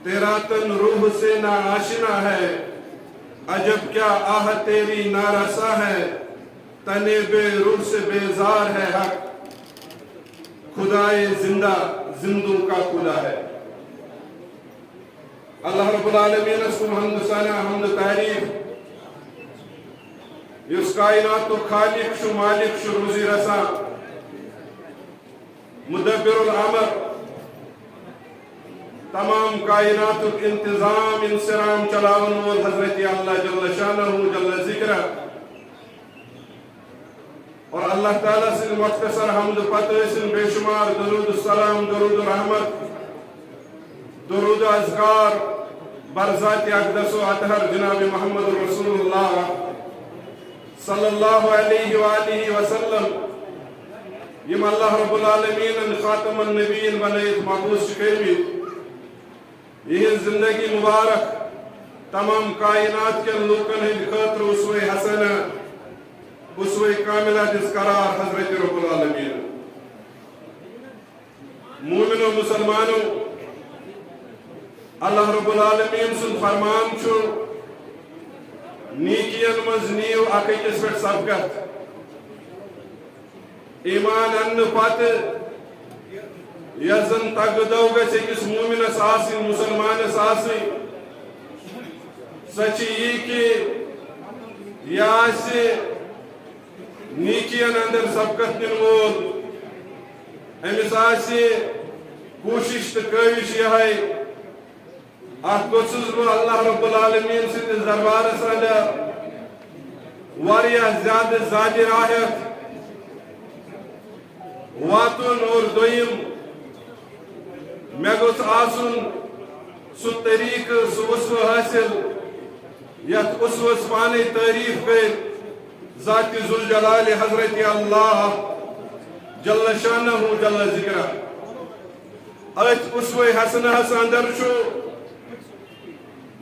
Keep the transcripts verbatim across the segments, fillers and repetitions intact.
تیرا تن روح سے نا آشنا ہے، عجب کیا آہ تیری نا رسا ہے، تنے بے روح سے بیزار ہے حق، خدائے زندہ زندوں کا خدا ہے۔ اللہ رب العالمین اس کو حمد ثنا، حمد تعریف، اس کائنات تو خالق شو، مالک شو، روزی رسا، مدبر الامر، تمام کائنات انتظام انسرام چلاون وول حضرت اللہ جل شانہ جل ذکرہ۔ اور اللہ تعالیٰ سٕنٛدِ مختصر حمد پتہٕ ٲسِن بے شمار درود السلام، درود الرحمت، درود اذکار بر ذات اقدس و اطہر جناب محمد رسول اللہ صلی اللہ علیہ وآلہ وسلم، یِم اللہ رب العالمین خاتم النبیین بنٲیِتھ مبعوث چھِ کٔرمٕتۍ۔ یِہٕنٛز زندگی مبارک تمام کائنات کٮ۪ن لوٗکن ہٕنٛدِ خٲطرٕ اسوہ حسنہ، اسوہ کاملہ دِژ قرار حضرت رب العالمین۔ مومنو مسلمانو، اللہ رب العالمین سُنٛد فرمان چھُ، نیکین منٛز نِیِو اکھ أکِس پٮ۪ٹھ سبقت۔ ایمان اننہٕ پتہٕ یۄس زن تگہٕ دو گژھِ أکِس مومنس آسٕنۍ، مسلمانس آسٕنۍ، سۄ چھِ یی کہِ یہِ آسہِ نیکین اندر سبقت نِنہٕ وول، أمِس آسہِ کوٗشش تہٕ کٲوِش یِہے۔ اتھ گوٚژھُس بہٕ اللہ رب العالمین سٕنٛدِس دربارس اندر واریاہ زیادٕ زیادٕ راحت واتُن، اور دوٚیِم، مےٚ گوٚژھ آسُن سُہ طریٖقہٕ، سُہ اسوہ حٲصِل، یتھ اسوس پانے تعریف کٔرۍ ذات ذوالجلال حضرت اللہ جل شانہ جل ذکرہ۔ أتھۍ اسوہ حسنہس اندر چھُ،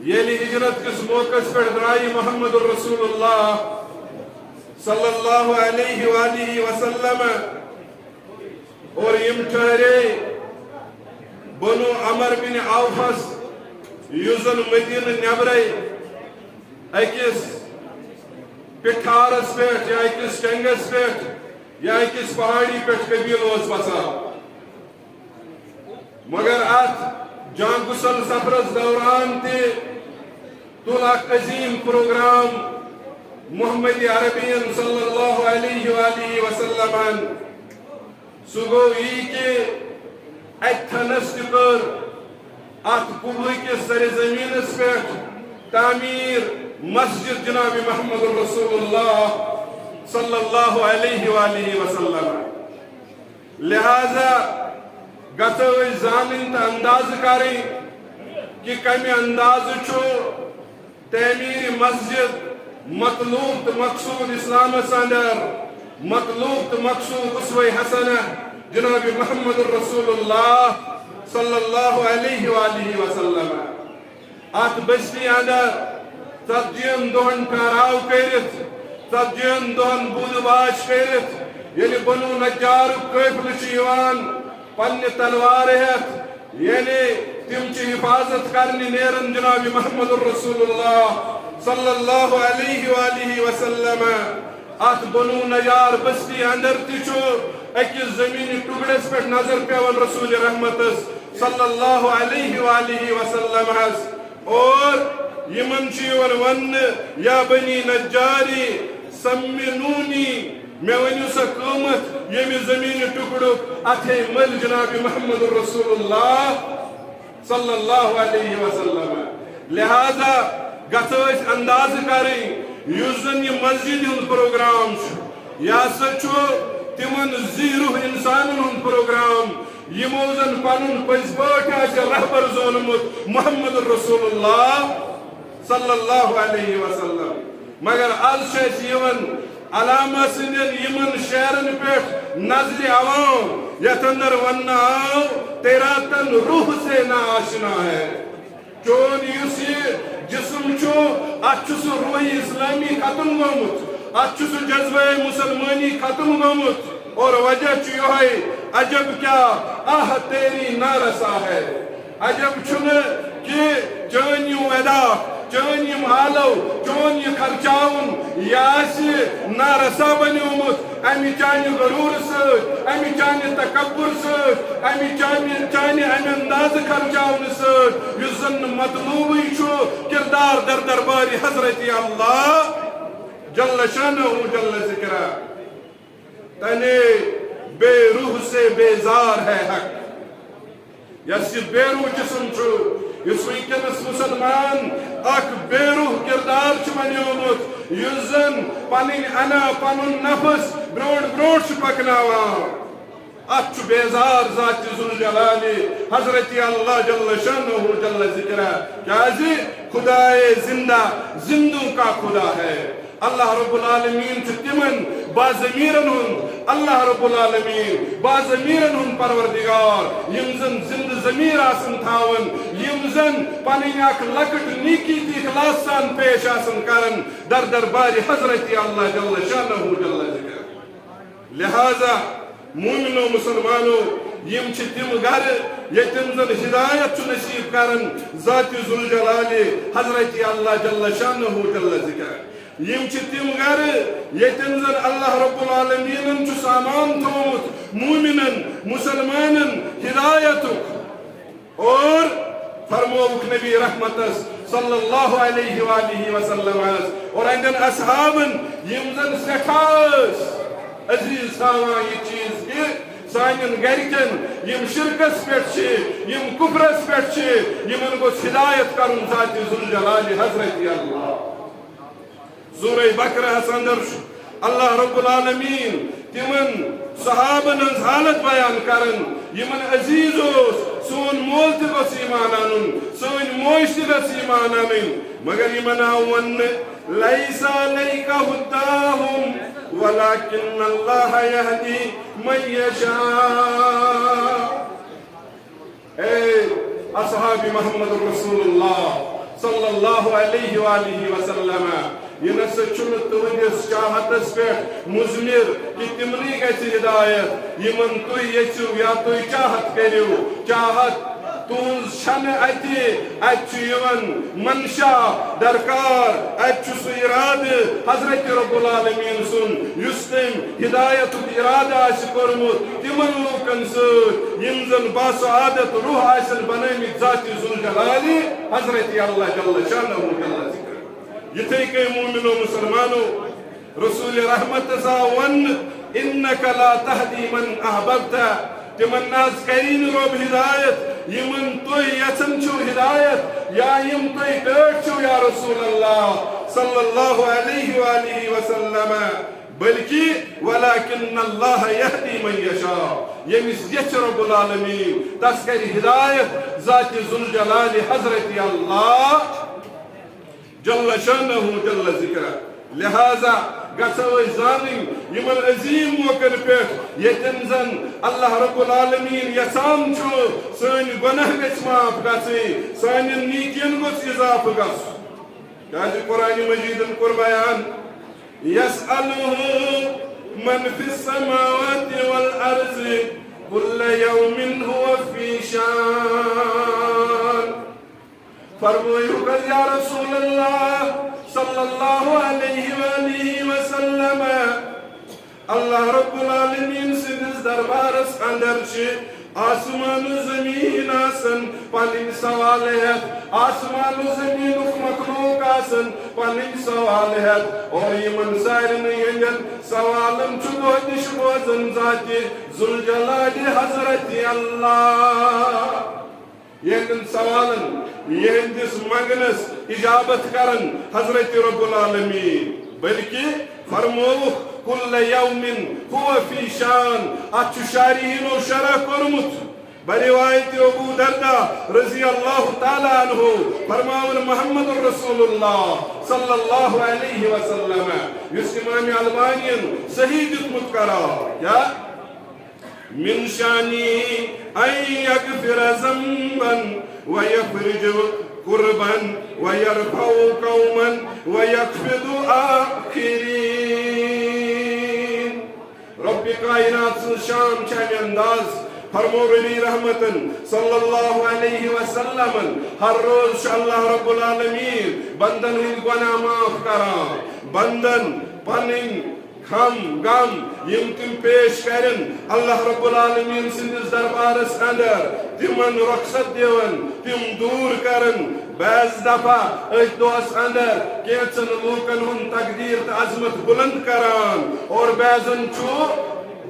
ییٚلہِ ہجرت کِس موقعس پٮ۪ٹھ درٛایہِ محمد رسول اللہ صلی اللہ علیہ وآلہ وسلم اور یِم ٹھہرے بنو عمر بن عوفس، یُس زن مدینہ نیبرے أکِس پٹھارس پٮ۪ٹھ یا أکِس ٹنگس پٮ۪ٹھ یا أکِس پہاڑی پٮ۪ٹھ قبیلہٕ اوس بسان۔ مگر اتھ جانگسل سفرس دوران تہِ تُل اکھ عظیم پروگرام محمد عربین صلی اللہ علیہ وآلہ وسلمن۔ سُہ گوٚو یی کہِ اتھنس تہِ کٔر اتھ قبلہٕ کِس سرزمینس پٮ۪ٹھ تعمیٖر مسجد جناب محمد رسول اللہ صلی اللہ علیہ وآلہ وسلم۔ لہذا گژھو أسۍ زانٕنۍ تہٕ اندازٕ کرٕنۍ کہِ کمہِ اندازٕ چھُ تعمیٖر مسجد مطلوب تہٕ مقصود اسلامس اندر، مطلوب تہٕ مقصود اسوہ حسنہ جناب محمد رسول اللہ صلی اللہ علیہ وآلہ وسلم۔ اتھ بستی اندر ژتجی ہن دۄہن ٹھہراو کٔرِتھ، ژتجی ہن دۄہن بود باش کٔرِتھ، ییٚلہِ بنو نجارُک قٲفلہٕ چھُ یِوان پننہِ تلوارٕ ہٮ۪تھ، یعنی تِم چھِ حفاظت کرنہِ نیران جناب محمد رسول اللہ صلی اللہ علیہ وآلہ وسلم۔ اتھ بنو نجار بستی اندر تہِ چھُ أکِس زمینی ٹکڑس پٮ۪ٹھ نظر پٮ۪وان رسول رحمتس صلی اللہ علیہ وآلہ وسلمس۔ اور یِمن چھُ یِوان وننہٕ، یا بنی نجاری سمنونی، مےٚ ؤنِو سا قۭمتھ ییٚمہِ زمینہِ ٹکڑُک، اتھے مٔلۍ جناب محمد رسول اللہ صلی اللہ علیہ وسلم۔ لہذا گژھو أسۍ اندازٕ کرٕنۍ، یُس زن یہِ مسجد ہُنٛد پروگرام چھُ، یہِ ہسا چھُ تِمن زیٖرو انسانن ہُنٛد پروگرام، یِمو زن پنُن پٔزۍ پٲٹھۍ آسہِ رہبر زونمُت محمد رسول اللہ صلی اللہ علیہ وسلم۔ مگر از چھُ اَسہِ یِوان علامہ سٕنٛدٮ۪ن یِمن شعرن پٮ۪ٹھ نظرِ عوام، یتھ اندر وننہٕ آو، تیرا تن روح سے نا آشنا ہے۔ چون یُس یہِ جسم چھُ، اتھ چھُ سُہ روح اسلامی ختم گوٚمُت، اتھ چھُ سُہ جذبہ مسلمانی ختم گوٚمُت۔ اور وجہ چھُ یِہوٚے، عجب کیا آہ تیری نا رسا ہے۔ عجب چھُنہٕ کہِ چٲنۍ یِم آلو، چون یہِ خرچاوُن، یہِ آسہِ نارسا بنیومُت اَمہِ چانہِ غروٗر سۭتۍ، اَمہِ چانہِ تکبر سۭتۍ، اَمہِ چانہِ، چانہِ اَمہِ اندازٕ خرچاونہٕ سۭتۍ، یُس زن نہٕ مطلوبٕے چھُ۔ کردار در دربارِ حضرت اللہ جل شانہ جل ذکرہ۔ تنے بے روح سے بیزار ہے حق۔ یس یہِ بے روح جسم چھُ، یُس وٕنکیٚنس مسلمان اکھ بے روح کردار چھُ بنیومُت، یُس زن پنٕنۍ انا، پنُن نفس برونٛٹھ برونٛٹھ چھُ پکناوان۔ اتھ چھُ بیزار ذات ذوالجلال حضرت اللہ جل شانہ جل ذکرہ۔ کیازِ؟ خدائے زندہ زندوں کا خدا ہے۔ اللہ رب العالمین چھُ تِمن باضمیرن ہُنٛد، اللہ رب العالمین باضمیرن ہُنٛد پروردگار، یِم زن زندٕ ضمیر آسن تھاوان، یِم زن پنٕنۍ اکھ لۄکٕٹ نیکی تہِ اخلاص سان پیش آسن کران در دربارِ حضرت اللہ جل شانہ جل ذکرہ۔ لہذا مومنو، مسلمانو، یِم چھِ تِم گرٕ ییٚتٮ۪ن زن ہدایت چھُ نصیب کران ذات ذوالجلال حضرت اللہ جل شانہ جل ذکرہ۔ یِم چھِ تِم گرٕ ییٚتٮ۪ن زن اللہ رب العالمینن چھُ سامان تھوٚومُت مومنن، مسلمانن ہدایتُک۔ اور فرمووُکھ نبی رحمتس صلی اللہ علیہ وآلہ وسلمس اور اہندٮ۪ن اصحابن، یِم زن سٮ۪ٹھاہ ٲسۍ عزیز تھاوان یہِ چیٖز کہِ سانٮ۪ن گرِکٮ۪ن یِم شرکس پٮ۪ٹھ چھِ، یِم کفرس پٮ۪ٹھ چھِ، یِمن گوٚژھ ہدایت کرُن ذات ذوالجلال حضرت اللہ۔ سورہ بقرہس اندر چھُ اللہ رب العالمین تِمن صحابن ہٕنٛز حالت بیان کران، یِمن عزیز اوس، سون مول تہِ گوٚژھ ایمان انُن، سٲنۍ موج تہِ گٔژھ ایمان انٕنۍ، مگر یِمن آو وننہٕ، "لیس علیک ہداہم ولکن اللہ یہدی من یشاء۔" اے اصحاب محمد رسول اللہ صلی اللہ علیہ وآلہ وسلم، یہِ نسا چھُنہٕ تُہنٛدِس چاہتس پٮ۪ٹھ مضمر کہِ تِمنٕے گژھِ ہدایت، یِمن تُہۍ یژھِو یا تُہۍ چاہت کٔرِو۔ چاہت تُہنٛز چھنہٕ اتہِ، اتہِ چھُ یِوان منشا درکار، اتہِ چھُ سُہ ارادٕ حضرت رب العالمین سُنٛد، یُس تٔمۍ ہدایتُک ارادٕ آسہِ کوٚرمُت تِمن لوٗکن سۭتۍ، یِم زن باسعادت روح آسن بنٲومٕتۍ ذات ذوالجلال حضرت اللہ جل شانہ جل ذکرہ۔ یِتھے کٔنۍ مومنو، مسلمانو، رسول رحمتس آو وننہٕ، "انک لا تہدی من احببت"، تِمن نہ حظ کری نہٕ رۄب ہدایت، یِمن تُہۍ یژھان چھِو ہدایت یا یِم تُہۍ ٹٲٹھۍ چھِو یا رسول اللہ صلی اللہ علیہ وآلہ وسلم، بلکہ ولکن اللہ یہدی من یشاء، ییٚمِس یژھِ رب العالمین تس کرِ ہدایت ذات ذوالجلال حضرت اللہ جل شانہ جل ذکرہ۔ لہذا گژھو أسۍ زانٕنۍ یِمن عظیم موقعن پٮ۪ٹھ ییٚتٮ۪ن زن اللہ رب العالمین یژھان چھُ سٲنۍ گۄناہ گژھِ معاف گژھٕنۍ، سانٮ۪ن نیکین گوٚژھ اضافہٕ گژھُن۔ کیازِ قرآن مجیدن کوٚر بیان، "یسألہ من فی السماوات والارض کل یوم هو فی شان۔" فرمٲیِو حظ یا رسول اللہ صلی اللہ علیہ وآلہ وسلم، اللہ رب العالمین سٕنٛدِس دربارس اندر چھِ آسمان و زمین آسان پنٕنۍ سوال ہٮ۪تھ، آسمان و زمینُک مخلوق آسان پنٕنۍ سوال ہٮ۪تھ، اور یِمن سارنٕے ہٕنٛدٮ۪ن سوالن چھُ دۄہ دِش بوزان ذاتِ ذوالجلال حضرت اللہ۔ یِہنٛدٮ۪ن سوالن، یِہنٛدِس منگنس اجابت کرن حضرت رب العالمین، بلکہ فرمووُکھ، "کل یوم هو فی شان"، اتھ چھُ شارحینو شرح کوٚرمُت۔ بروایت ابو دردہ رضی اللہ تعالیٰ عنہ فرماون، محمد رسول اللہ صلی اللہ علیہ وسلم، یُس امام البانین صحیح دیُتمُت قرار، کیا؟ من شانه أن يغفر ذنبا ويفرج كربا ويرفع قوما ويخفض آخرين۔ رب کائنات سٕنٛز شان چھِ اَمہِ انداز، فرمو نبی رحمتن صلی اللہ علیہ وسلمن، ہر روز چھُ اللہ رب العالمین بندن ہٕنٛدۍ گۄناہ معاف کران، بندن پنٕنۍ غم غم یِم تِم پیش کرن اللہ رب العالمین سٕنٛدِس دربارس اندر، تِمن رخصت دِوان، تِم دوٗر کران۔ بعض دفعہ أتھۍ دۄہس اندر کینٛژن لوٗکن ہُنٛد تقدیر تہٕ عظمت بلند کران اور بعضن چھُ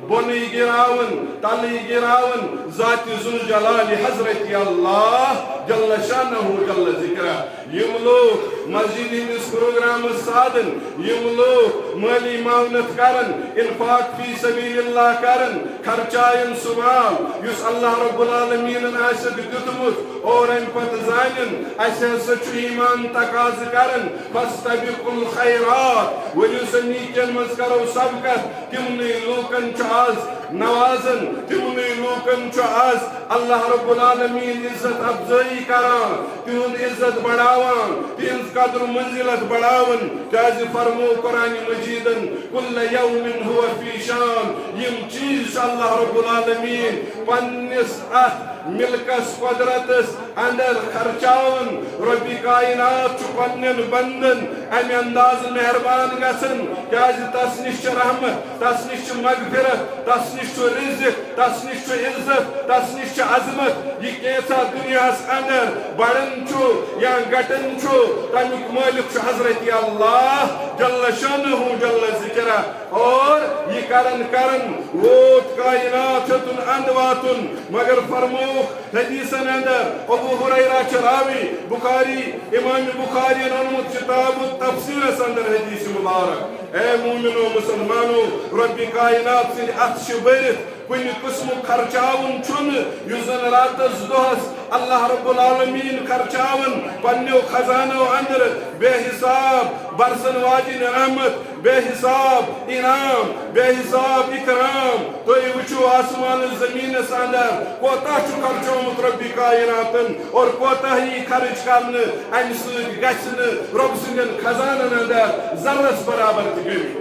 بۄنٕے گِراوان، تلٕے گِراوان ذاتِ ذوالجلالِ حضرتِ اللہ جل شانہ جل ذکرہ۔ یِم لوٗکھ مسجد ہٕنٛدِس پروگرامس سادن، یِم لوٗکھ مٲلی معاونت کرن، انفاق فی سبیل اللہ کرن، خرچاین سُہ مال یُس اللہ رب العالمینن آسٮ۪کھ دیُتمُت، اور امہِ پتہٕ زانن اسہِ ہسا چھُ ایمان تقاضہٕ کرن، فاستبقوا الخیرات، ؤلِو سا نیکین منٛز کرو سبقت۔ تِمنٕے لوٗکن چھُ از نوازن، تِمنٕے لوٗکن چھُ از اللہ رب العالمین عزت افزٲیی کران، تِہُنٛد عزت بڑاوان، تِہنٛز قدر و منزلت بڑاوان۔ کیازِ فرمو قرآن مجیدن، "کل یوم هو فی شان"، یِم چیٖز چھِ اللہ رب العالمین پننِس اتھ ملکس قدرتس اندر خرچاوان۔ رب کائنات چھُ پننٮ۪ن بندن امہِ انداز مہربان گژھان، کیازِ تس نِش چھِ رحمت، تس نِش چھِ مغفرت، تس نِش چھُ رزق، تس نِش چھُ عزت، تس نِش چھِ عظمت۔ یہِ کینٛژھا دُنیاہس اندر بڑان چھُ یا گٹان چھُ، تمیُک مٲلِک چھُ حضرت اللہ جل شانہ جل ذکرہ۔ اور یہِ کران کران ووت کائنات ہیوٚتُن اند واتُن، مگر فرمووُکھ حدیثن اندر، ابو ہریرہ چھُ راوی، بخاری، امام بخاری یَن اوٚنمُت کتاب التفسیرس اندر حدیث مبارک۔ اے مومنو مسلمانو، رب کائنات سٕنٛدِ اتھٕ چھِ بٔرِتھ، کُنہِ قٕسمُک خرچاوُن چھُنہٕ، یُس زن راتس دۄہس اللہ رب العالمین خرچاون پننیو خزانو اندر بے حساب برسن واجن رحمت، بے حساب انعام، بے حساب اکرام۔ تُہۍ وٕچھِو آسمان زمینس اندر کوتاہ چھُ خرچومُت رب کائناتن اور کوتاہ یی خرچ کرنہٕ، امہِ سۭتۍ گژھِ نہٕ رب سٕنٛدٮ۪ن خزانن اندر ذرس برابر تہِ کٔمی۔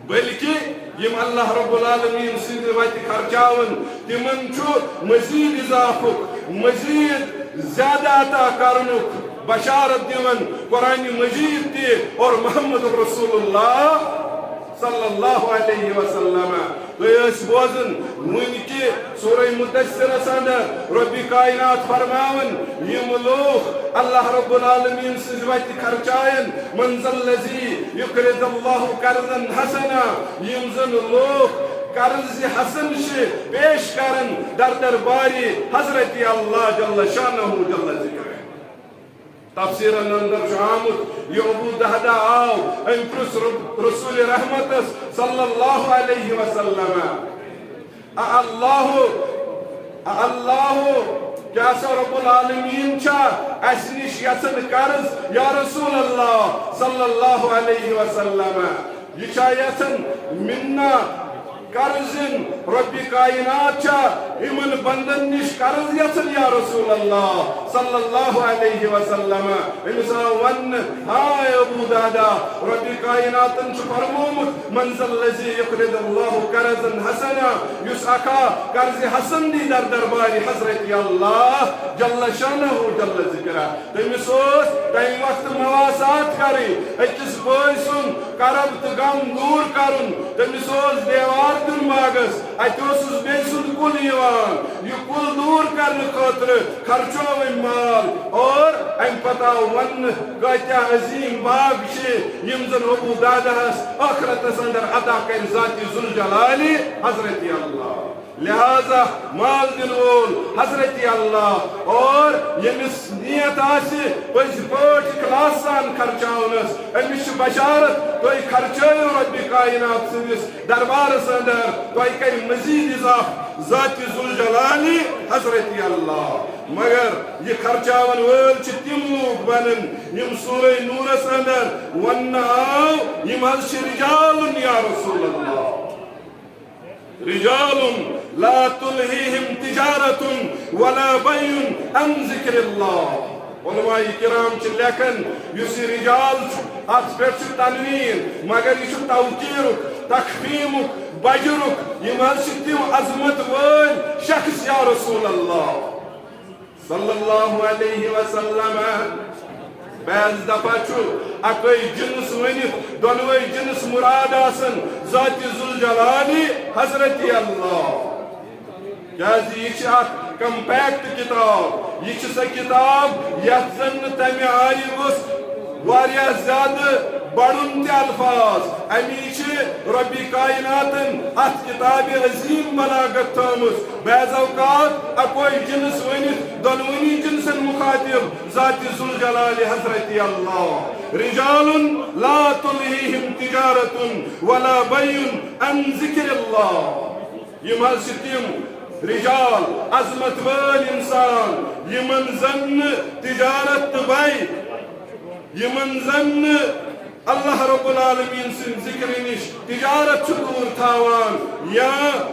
بلکہ یِم اللہ رب العالمین سٕنٛدِ وتہِ خرچاوان، تِمن چھُ مزید اضافُک، مزید زیادٕ عطا کرنُک بشارت دِوان قرآن مجید تہِ اور محمد رسول اللہ صلی اللہ علیہ وسلم۔ تُہۍ ٲسۍ بوزان وٕنہِ کہِ سورہ مدثرس اندر رب کائنات فرماوان، یِم لوٗکھ اللہ رب العالمین سٕنٛزِ وتہِ خرچاین، من ذا الذی یقرض اللہ قرضا حسنا، یِم زن لوٗکھ قرض حسن چھِ پیش کران در دربارِ حضرت اللہ جل شانہ جل ذکرہ۔ تفسیرن اندر چھُ آمُت، یہِ ابو دہدہ آو، أمۍ پرُژھ رب-، رسول رحمتس صلی اللہ علیہ وسلم، "اَ اللہ، اَ اللہ، کیٛاہ سا رب العالمین چھا اَسہِ نِش یژھان قرض یا رسول اللہ صلی اللہ علیہ وسلم؟" یہِ چھا یژھان منا قرض یُن؟ رب کائنات چھا یِمن بندن نِش قرض یژھان یا رسول اللہ صلی اللہ علیہ وسلم؟ أمِس آو وننہٕ، ہاے ابو دہدہ، رب کائناتن چھُ فرمومُت، من ذا الذی یقرض اللہ قرضا حسنا، یُس اکھا قرض حسن دی در دربارِ حضرت اللہ جل شانہ جل ذکرہ۔ تٔمِس اوس تَمہِ وقتہٕ مواسات کَرٕنۍ، أکِس بٲے سُنٛد کرب تہٕ غم دوٗر کَرُن۔ تٔمِس اوس دیوار دیُن باغس، اَتہِ اوسُس بیٚیہِ سُنٛد کُل یِوان۔ یہِ کُل دوٗر کرنہٕ خٲطرٕ خرچوو أمۍ مال اور اَمہِ پتہٕ آو وننہٕ، کۭتیاہ عظیٖم باغ چھِ یِم زن ابو دہدہس ٲخرتس اندر عطا کرِ ذاتِ ذوالجلالِ حضرت اللہ۔ لہذا مال دِنہٕ وول حضرت اللہ اور ییٚمِس نیت آسہِ پٔزۍ پٲٹھۍ اخلاص سان خرچاونس، أمِس چھِ بشارت، تُہۍ خرچٲیِو رۄبِ کائنات سٕنٛدِس دربارس اندر، تۄہہِ کرِ مزید اضافہٕ ذاتِ ذوالجلالِ حضرت اللہ۔ مگر یہِ خرچاون وٲلۍ چھِ تِم لوٗکھ بنان، یِم سورہ نورس اندر وننہٕ آو، یِم حظ چھِ رجال یا رسول اللہ۔ رجال لا تلهيهم تجارة ولا بيع عن ذكر الله۔ علماء کرام چھِ لیکھان، یُس یہِ رجال چھُ، اتھ پٮ۪ٹھ چھُ تنوین، مگر یہِ چھُ توقیرُک، تخفیمُک، بجرُک، یِم حظ چھِ تِم عظمت وٲلۍ شخص یا رسول اللہ صلی اللہ علیہ وسلم۔ بعض دفعہ چھُ اکوے جنس ؤنِتھ دۄنوے جنس مراد آسان، ذات ذوالجلال حضرت اللہ۔ کیازِ یہِ چھِ اکھ compact کتاب، یہِ چھِ سۄ کتاب یتھ زن نہٕ تمہِ آیہِ گوٚژھ واریاہ زیادٕ بڑُن تہِ الفاظ۔ امی چھِ رۄبِ کائناتن اتھ کتابِ عظیم بلاغت تھٲومٕژ۔ بعض اوقات اکوے جنس ؤنِتھ دۄنوٕنی جنسن مخاطب ذات ذوالجلال حضرت اللہ۔ رجال لا تلهيهم تجارة ولا بيع عن ذكر الله۔ یِم حظ چھِ تِم رجال، عظمت وٲلۍ انسان، یِمن زن نہٕ تجارت تہٕ بے، یِمن زن نہٕ اللہ رب العالمین سٕنٛدِ ذکرِ نِش تجارت چھُ دوٗر تھاوان یا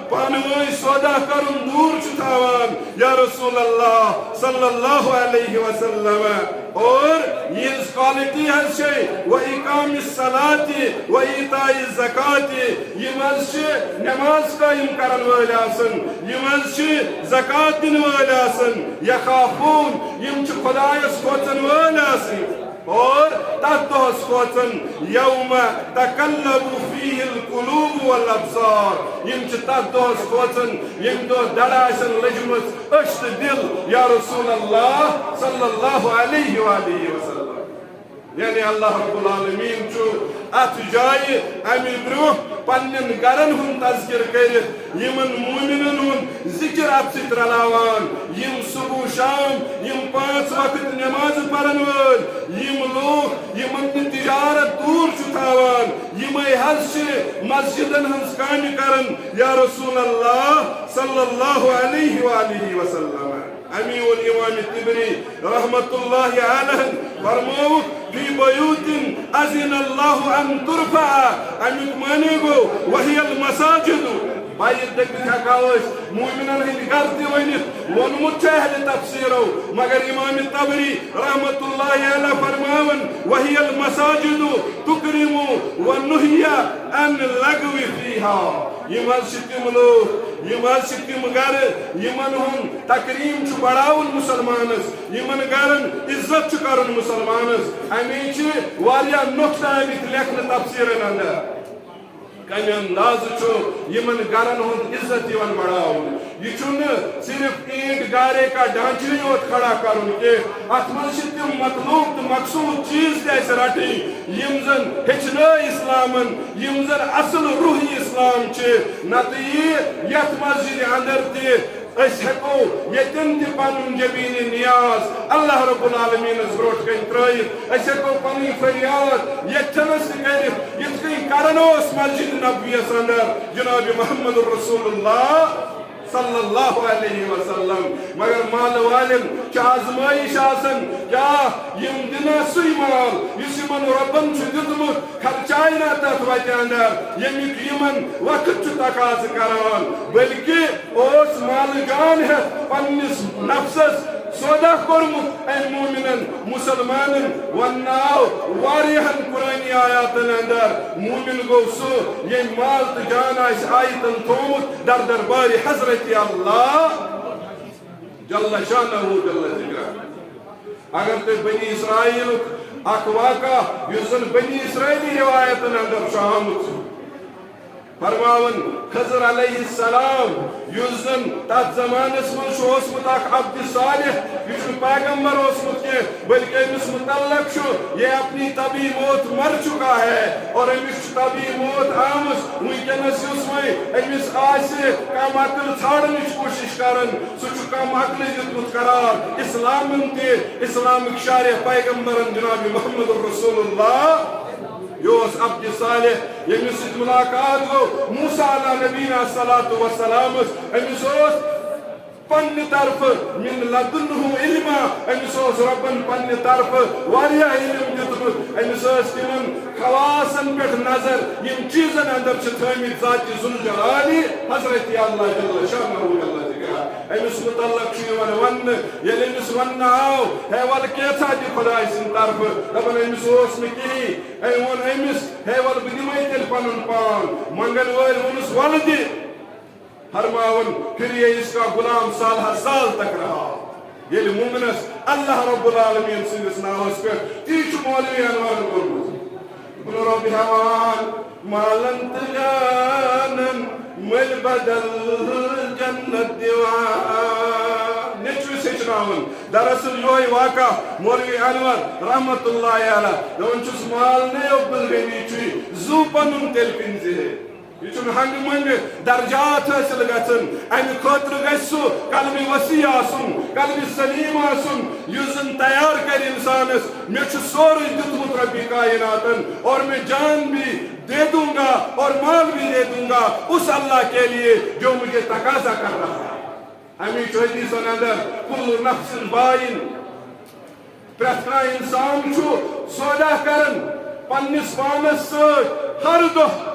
پانہٕ وٲنۍ سودا کرُن دوٗر چھُ تھاوان یا رسول اللہ صلی اللہ علیہ وسلم۔ اور یِہنٛز quality حظ چھے و اقام الصلاۃ و ایتاء الزکات، یِم حظ چھِ نماز قٲیِم کرن وٲلۍ آسان، یِم حظ چھِ زکات دِنہٕ وٲلۍ آسان، یخافون، یِم چھِ خدایس کھوژن وٲلۍ آسان۔ اور تتھ دۄہس کھوژن یوم تقلب فیہ القلوب والابصار، یِم چھِ تتھ دۄہس کھوژن ییٚمہِ دۄہ دڑ آسن لٔجمٕژ أچھ تہٕ دِل یا رسول اللہ صلی اللہ علیہ وآلہ وسلم۔ یعنی اللہ رب العالمین چھُ اتھ جایہِ امہِ برونٛہہ پننٮ۪ن گرن ہُنٛد تذکر کٔرِتھ یِمن مومنن ہُنٛد ذکر اتھ سۭتۍ رلاوان، یِم صبح شام یِم پانٛژھ وقت نماز پرن وٲلۍ، یِم لوٗکھ یِمن نہٕ تجارت دوٗر چھُ تھاوان، یِمے حظ چھِ مسجدن ہٕنٛز کامہِ کران یا رسول اللہ صلی اللہ علیہ وآلہ وسلم۔ امی ووٚن امام طبری رحمت اللہ علیہ فرمووُکھ، فی بیوت اذن اللہ ان ترفع، امیُک معنی گوٚو وہی المساجد۔ بایِت دٔپِتھ ہٮ۪کو أسۍ مومنن ہٕنٛدۍ گرٕ تہِ ؤنِتھ، ووٚنمُت چھُ اہلِ تفسیرو، مگر امام طبری رحمت اللہ علیہ فرماوان، وہی المساجد تکرم و نہی عن لغو فیہا۔ یِم حظ چھِ تِم لوٗکھ، یِم حظ چھِ تِم گرٕ، یِمن ہُنٛد تکریٖم چھُ بڑاوُن مُسلمانس، یِمن گرن عزت چھُ کرُن مُسلمانس۔ امی چھِ واریاہ نۄقطہٕ آمٕتۍ لیکھنہٕ تفسیٖرن اندر۔ کمہِ اندازٕ چھُ یِمن گرن ہُنٛد عزت یِوان بڑاونہٕ؟ یہِ چھُنہٕ صرف اینٹ گارے کا ڈھانچہ یوت کھڑا کرُن کینٛہہ، اتھ منٛز چھِ تِم مطلوب تہٕ مقصود چیٖز تہِ اسہِ رٹٕنۍ، یِم زن ہیٚچھنٲے اسلامن، یِم زن اصل روح اسلام چھِ۔ نتہٕ یی یتھ مسجدِ اندر تہِ أسۍ ہیٚکو ییٚتٮ۪ن تہِ پنُن جبین نیاز اللہ رب العالمینس برونٛٹھ کنہِ ترٲیِتھ، أسۍ ہیٚکو پنٕنۍ فریاد ییٚتھٮ۪نس تہِ کٔرِتھ، یِتھ کٔنۍ کران اوس مسجد نبویس اندر جناب محمد رسول اللہ صلی اللہ علیہ وسلم۔ مگر مالہٕ والٮ۪ن چھِ آزمٲیِش آسان، کیٛاہ یِم دِنا سُے مال یُس یِمن رۄبن چھُ دیُتمُت، خرچاونا تتھ وتہِ اندر، ییٚمیُک یِمن وقت چھُ تقاضہٕ کران، بلکہِ اوس مالہٕ جان ہٮ۪تھ پننِس نفسس سودا کوٚرمُت أمۍ مومنن، مسلمانن۔ وۄنۍ آو واریاہن قرآنی آیاتن اندر، مومن گوٚو سُہ ییٚمۍ مال تہٕ جان آسہِ آیتن تھوٚومُت در دربارِ حضرت اللہ جل شانہ جل ذکرہ۔ اگر تُہۍ بنی اسرائیلُک اکھ واقعہ یُس زن بنی اسرائیلی روایتن اندر چھُ آمُت، فرماوان خضر علیہ السلام، یُس زن تتھ زمانس منٛز چھُ اوسمُت اکھ عبد صالح، یہِ چھُنہٕ پیغمبر اوسمُت کینٛہہ، بلکہ أمِس متعلق چھُ یہ اپنی طبی موت مر چکا ہے، اور أمِس چھُ طبی موت آمٕژ، وٕنکیٚنس یُس وۄنۍ أمِس آسہِ کم عقل ژھانڈنٕچ کوٗشش کران، سُہ چھُ کم عقلٕے دیُتمُت قرار اسلامن تہِ، اسلامٕکۍ شارح پیغمبرن جناب محمد رسول اللہ۔ یہِ اوس عبد صالح، ییٚمِس سۭتۍ مُلاقات گوٚو موسیٰ علیٰ نبینا الصلوۃ والسلام۔ أمِس اوس پننہِ طرفہٕ من لدنہ علما، أمِس اوس رۄبن پننہِ طرفہٕ واریاہ علم دیُتمُت۔ أمِس ٲس تِمن خواصن پٮ۪ٹھ نظر، یِم چیٖزن اندر چھِ تھٲومٕتۍ ذاتِ ذوالجلالِ حضرت اللہ جل شانہ جل ذکرہ۔ أمِس مُتعلق چھُ یِوان وننہٕ، ییٚلہِ أمِس وننہٕ آو، ہے وَلہٕ کینٛژھا دِ خۄداے سٕنٛدِ طرفہٕ، دَپان أمِس اوس نہٕ کِہیٖنۍ۔ أمۍ ووٚن أمِس، ہے وَلہٕ بہٕ دِمَے تیٚلہِ پَنُن پان۔ منٛگَن وٲلۍ ووٚنُس، وَلہٕ دِ۔ فرماوان، پھر یہ اس کا غلام سالہ سال تک رہا۔ ییٚلہِ مُمنَس اللہ رب العالمین سٕنٛدِس ناوَس پٮ۪ٹھ، تی چھُ مولوی انورن کوٚرمُت۔ بہٕ رۄب ہٮ۪وان مالن تہٕ جانن، مٔلۍ بدل جنت دِوان۔ نیٚچوِس ہیٚچھناوان۔ دراصل یِہوٚے واقعہ مولوی انور رحمت اللہ علیہ۔ دَپان چھُس، مال نے عبدالغنی چھُے، زُو پنُن تیٚلہِ کٕنۍ زِ ہے۔ یہِ چھُنہٕ ہنٛگہٕ منٛگہٕ درجات حٲصِل گژھان۔ اَمہِ خٲطرٕ گژھِ سُہ قلبِ وسیع آسُن، قلبِ سلیم آسُن، یُس زن تیار کرِ انسانس، مےٚ چھُ سورُے دیُتمُت ربِ کائناتن، اور میں جان بھی دے دوں گا اور مال بھی دے دوں گا اس اللہ کے لیے جو مجھے تقاضا کر رہا ہے۔ اَمی چھُ حدیثن اندر، کل نفس بائن، پرٛٮ۪تھ کانٛہہ انسان چھُ سودا کران پننِس پانس سۭتۍ ہر دۄہ۔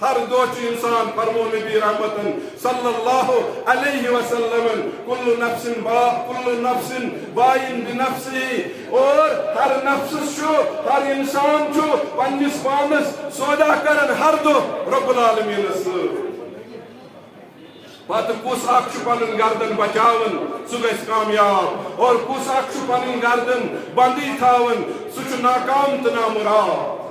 ہر دۄہ چھُ انسان، فرمو نبی رحمتن صلی اللہ علیہ وسلمن، کل نفس با-، کل نفس بائن بنفسه، اور ہر نفس چھُ، ہر انسان چھُ پننِس پانس سودا کران ہر دۄہ رب العالمینس سۭتۍ۔ پتہٕ کُس اکھ چھُ پنُن گردن بچاوان، سُہ گژھِ کامیاب، اور کُس اکھ چھُ پنٕنۍ گردن بندٕے تھاوان، سُہ چھُ ناکام تہٕ نامراد۔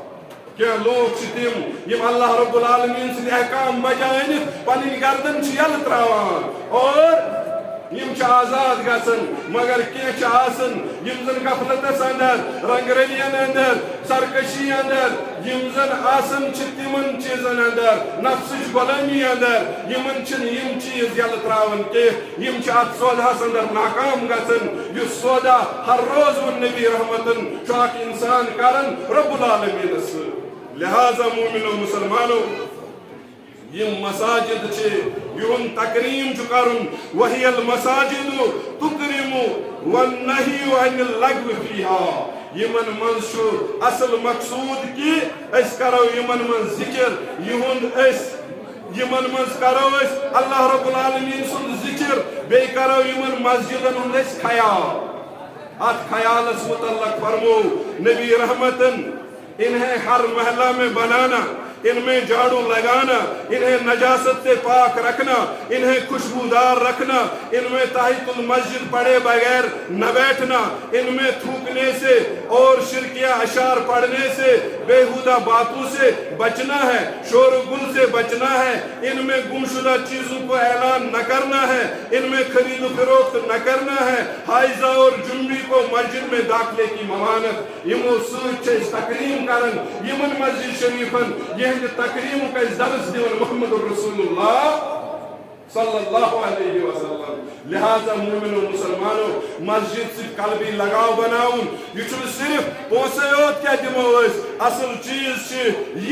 کینٛہہ لوٗکھ چھِ تِم، یِم اللہ رب العالمین سٕنٛدۍ احکام بجا أنِتھ پنٕنۍ گردن چھِ یلہٕ تراوان، اور یِم چھِ آزاد گژھان، مگر کینٛہہ چھِ آسان، یِم زن غفلتس اندر، رنگ رلین اندر، سرکشی اندر، یِم زن آسان چھِ تِمن چیٖزن اندر، نفسٕچ غلٲمی اندر، یِمن چھِنہٕ یِم چیٖز یلہٕ تراوان کینٛہہ، یِم چھِ اتھ سوداہس اندر ناکام گژھان، یُس سودا ہر روز ووٚن نبی رحمتن چھُ اکھ انسان کران رب العالمینس سۭتۍ۔ لہذا مومنو مسلمانو، یِم مساجد چھِ، یِہُنٛد تکریٖم چھُ کرُن، وہی المساجد تکرم والنہی عن اللغو فیہا۔ یِمن منٛز چھُ اصل مقصود کہِ أسۍ کرو یِمن منٛز ذکر، یِہُنٛد أسۍ، یِمن منٛز کرو أسۍ اللہ رب العالمین سُنٛد ذکر، بیٚیہِ کرو یِمن مسجدن ہُنٛد أسۍ خیال۔ اتھ خیالس متعلق فرمو نبی رحمتن، انہیں ہر محلہ میں بنانا، ان میں جھاڑو لگانا، انہیں نجاست سے پاک رکھنا، انہیں خوشبودار رکھنا، ان میں تحیت المسجد پڑھے بغیر نہ بیٹھنا، ان میں تھوکنے سے اور شرکیہ اشعار پڑھنے سے، بیہودہ باتوں سے بچنا ہے، شور و گل سے بچنا ہے، ان میں گمشدہ چیزوں کو اعلان نہ کرنا ہے، ان میں خرید و فروخت نہ کرنا ہے، حائضہ اور جنبی کو مسجد میں داخلے کی ممانعت۔ یِمو سۭتۍ چھِ أسۍ تکریٖم کران یِمن مسجد شریفن، یِہنٛدِ تکریٖمُک اَسہِ درس دِوان محمد رسول اللہ صلی اللہ علیہ وسلم۔ لہذا مومنو مسلمانو، مسجد سۭتۍ قلبی لگاو بناوُن، یہِ چھُنہٕ صرف پونٛسے یوت کیٛاہ دِمو أسۍ، اصل چیٖز چھِ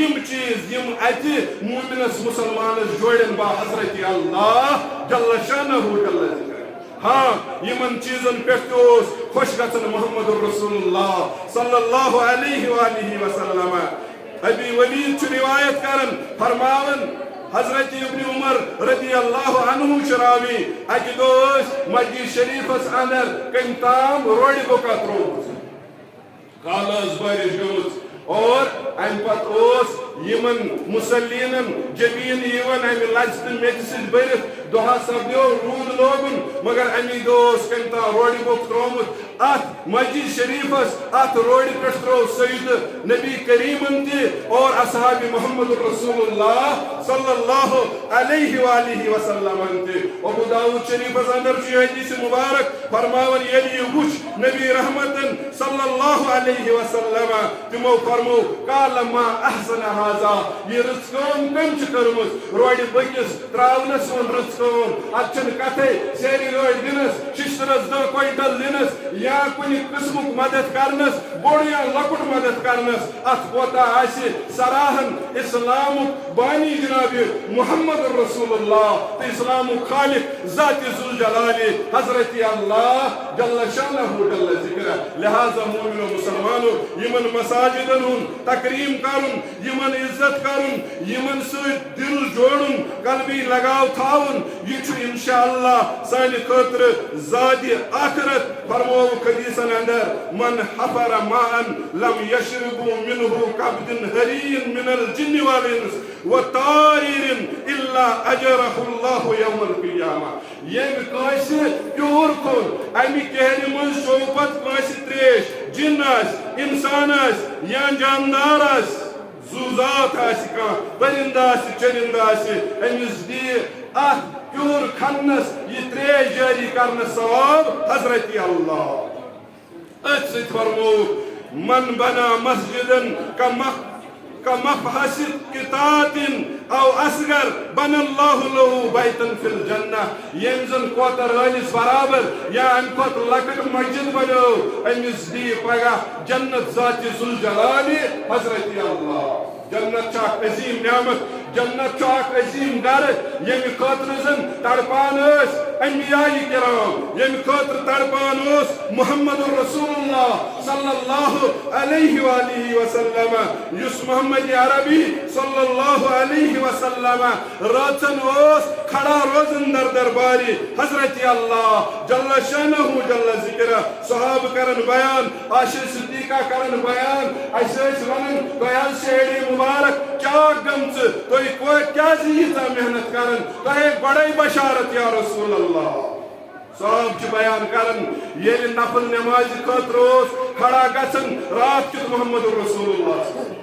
یِم چیٖز یِم اَتہِ مومنس مسلمانس جوڑن با حضرت اللہ جل شانہ جل ذکرہ۔ ہاں، یِمن چیٖزن پٮ۪ٹھ تہِ اوس خۄش گژھان محمد رسول اللہ صلی اللہ علیہ وآلہ وسلم۔ ابی ولید چھُ روایت کران، فرماوان، حضرت ابن عمر رضی اللہ عنہ چھُ راوی، اکہِ دۄہ ٲس مسجد شریفس اندر کٔمۍ تام روڑِ بۄکا ترٲومٕژ۔ کالہٕ ٲس بٲرِش گٔمٕژ اور امہِ پتہٕ اوس یِمن مصلینن جبین یِوان امہِ لژِ تہٕ میٚژِ سۭتۍ بٔرِتھ۔ دۄہس سپدیو، روٗد لوگُن، مگر امی دۄہ اوس کٔمۍ تام روڑِ بۄکھ ترٛوومُت۔ اتھ مسجد شریفس، اتھ روڑِ پٮ۪ٹھ ترٛوو سیدٕ نبی کریمن تہِ اور اصحاب محمد رسول اللہ صلی اللہ علیہ وآلہ وسلمن تہِ۔ ابو داؤد شریفس اندر چھُ یہِ حدیث مبارک فرماوان، ییٚلہِ یہِ وُچھ نبی رحمتن صلی اللہ علیہ وسلم، تِمو فرمو، قال ما احسن هذا، یہِ رٕژ کٲم کٔمۍ چھِ کٔرمٕژ؟ روڑِ بٔکِس تراونس منٛز رٕژ کٲم، اتھ چھنہٕ کتھے، سیرِ گٲڑۍ دِنس، ششترس دہ کوینٹل دِنس یا کُنہِ قٕسمُک مدد کرنس، بوٚڑ یا لۄکُٹ مدد کرنس، اتھ کوتاہ آسہِ سراہن اسلامُک بانی جناب محمد رسول اللہ تہٕ اسلامُک خالق ذات ذوالجلال حضرت اللہ جل شانہ جل ذکرہ۔ لہذا مومنو مسلمانو، یمن مساجدن ہُنٛد تکریم کرُن، یمن عزت کرُن، یمن سۭتۍ دل جوڑُن، قلبی لگاو تھاوُن، یہِ چھُ انشاءاللہ سانہِ خٲطرٕ زادِ آخرت۔ فرمووُکھ حدیثن اندر، "من حفر ماء لم يشرب منه كبد هري من الجن والإنس وطائر إلا أجره الله يوم القيامة"۔ ییٚمہِ کٲنٛسہِ پیوٗر کھوٚن، اَمہِ کیرِ منٛز چوٚو پتہٕ کٲنٛسہِ ترٛیش، جِن آسہِ، اِنسان آسہِ یا جاندار آسہِ، زُو زات آسہِ کانٛہہ، پٔرِنٛدٕ آسہِ، چٔرِنٛدٕ آسہِ، أمِس دِیہِ اَتھ پیوٗر کھننَس یہِ ترٛیش جٲری کرنَس ثواب حضرت اللہ۔ أتھۍ سۭتۍ فرمووُکھ، "من بنا مسجدا کمف-، کمفحص قطاة او اصغر بنى الله له بيتا في الجنة"۔ ییٚمۍ زن کوتر ٲلِس برابر یا امہِ کھۄتہٕ لۄکٕٹ مسجد بنٲو، أمِس دِیہِ پگاہ جنت ذاتِ ذوالجلالِ حضرت اللہ۔ جنت چھِ اکھ عظیٖم نعمت، جنت چھُ اکھ عظیٖم گرٕ، ییٚمہِ خٲطرٕ زن تڑپان ٲسۍ انبیاء کرام، ییٚمہِ خٲطرٕ تڑپان اوس محمد رسول اللہ صلی اللہ علیہ وآلہ وسلم، یُس محمد عربی صلی اللہ علیہ وسلم رٲژن اوس کھڑا روزن در دربارِ حضرت اللہ جل شانہ جل ذکرہ۔ صحابہٕ کرن بیان، عائشہ صدیقہ کرن بیان، اسہِ ٲسۍ ونان، "تۄہہِ حظ چھِ ایڑے مبارک چاک گٔمژٕ، تُہۍ کو-، کیازِ ییٖژاہ محنت کران؟ تۄہہِ ہے گۄڈے بشارت یا رسول اللہ۔" صحابہٕ چھِ بیان کران، ییٚلہِ نفل نمازِ خٲطرٕ اوس کھڑا گژھان راتھ کیُتھ محمد رسول اللہ۔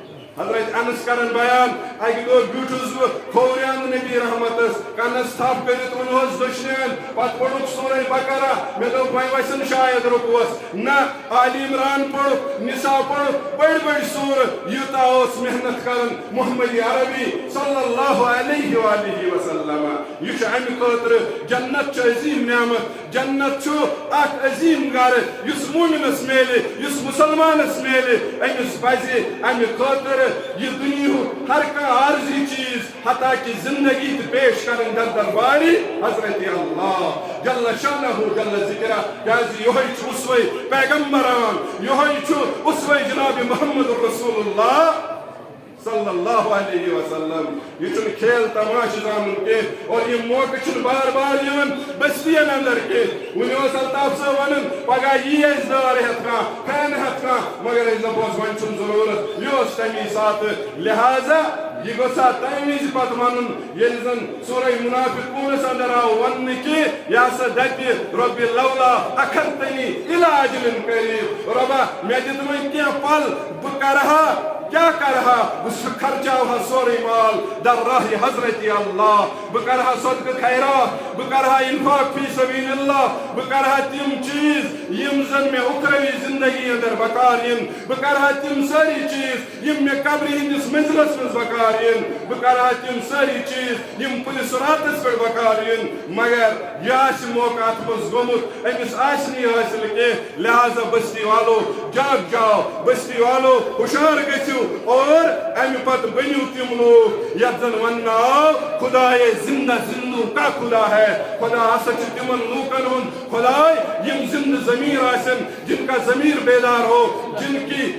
حضرت انس کرن بیان، اکہِ دۄہ بیوٗٹھُس بہٕ کھوورِ اندٕ نبی رحمتس، کنس تھپھ کٔرِتھ ووٚنہوس دٔچھنہِ اندٕ، پتہٕ پوٚرُکھ سورہ بقرہ، مےٚ دوٚپ وۄنۍ وسن شاید رکوعس۔ نہ، آل عمران پوٚرُکھ، نساء پوٚرُکھ، بٔڑۍ بٔڑۍ سورہ، یوٗتاہ اوس محنت کران محمد عربی صلی اللہ علیہ وآلہ وسلم۔ یہِ چھُ امہِ خٲطرٕ جنت چھِ عظیٖم نعمت، جنت چھُ اکھ عظیٖم گرٕ، یُس مومنس میلہِ، یُس مسلمانس میلہِ، أمِس پزِ امہِ خٲطرٕ یہِ دُنیہُک ہر کانٛہہ عارضی چیٖز، حتیٰ کہ زندگی تہِ پیش کرٕنۍ در دربارِ حضرت اللہ جل شانہ جل ذکرہ، کیازِ یِہوٚے چھُ اسوے پیغمبران، یِہوٚے چھُ اسوے جناب محمد رسول اللہ۔ صلی اللہ علیہ وسلم۔ یہ چھُنہٕ کھیل تماشہٕ زانُن کینٛہہ، اور یِم موقعہٕ چھِنہٕ بار بار یِوان بستین اندر کینٛہہ۔ وُنہِ اوس الطاف صٲب ونان، پگاہ یی اَسہِ دٲر ہٮ۪تھ کانٛہہ، فین ہٮ۪تھ کانٛہہ، مگر أسۍ دپوس وۄنۍ چھُنہٕ ضروٗرت۔ یہِ اوس تمی ساتہٕ۔ لہذا یہِ گوٚژھ ہا تمہِ وِزِ پتہٕ ونُن، ییٚلہِ زن سورہ منافقونس اندر آو وننہٕ کہِ یہِ ہسا دپہِ، "رب لولا اخرتنی الی اجل قریب"، رۄبا، مےٚ دِ تہٕ وۄنۍ کینٛہہ پل، بہٕ کرٕ ہا، کیٛاہ کرٕ ہا؟ بہٕ سُہ خرچاوٕ ہا سورُے مال در راہِ حضرت اللہ، بہٕ کرٕ ہا صدقہٕ خیرات، بہٕ کرٕ ہا انفاق فی سبیل اللہ، بہٕ کرٕ ہا تِم چیٖز یِم زن مےٚ اُخروی زندگی اندر بکار یِن، بہٕ کرٕ ہا تِم سٲری چیٖز یِم مےٚ قبرِ ہٕنٛدِس منزلس منٛز بکار یِن، بہٕ کرٕ ہا تِم سٲری چیٖز یِم پُلہِ صراطس پٮ۪ٹھ بکار یِن، مگر یہِ آسہِ موقعہٕ اتھ منٛز گوٚمُت، أمِس آسہِ نہٕ یہِ حٲصِل کینٛہہ۔ لہذا بستی والو جاگ جاؤ، بستی والو ہُشار گٔژھِو اور امہِ پتہٕ بٔنِو تِم لوٗکھ یتھ زن وننہٕ آو، "خدائے زندہ زندوں کا خدا ہے"، خدا ہسا چھُ تِمن لوٗکن ہُنٛد خداے، یِم زندٕ ضمیر آسن، جن کا ضمیر بیدار ہو، جن کی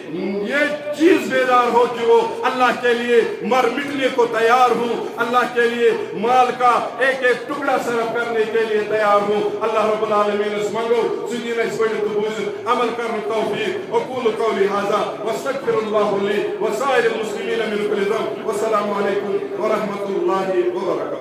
یہ چیز بیدار ہو کہ وہ اللہ کے لیے مر مٹنے کو تیار ہوں، اللہ کے لیے مال کا ایک ایک ٹکڑا صرف کرنے کے لیے تیار ہوں۔ اللہ رب العالمین اس منگو، سنین اس بڑی تو بوزن، عمل کرنے توفیق۔ اقول قولی هذا واستغفر الله لي ولسائر المسلمين من كل ذنب۔ والسلام عليكم ورحمة الله وبركاته۔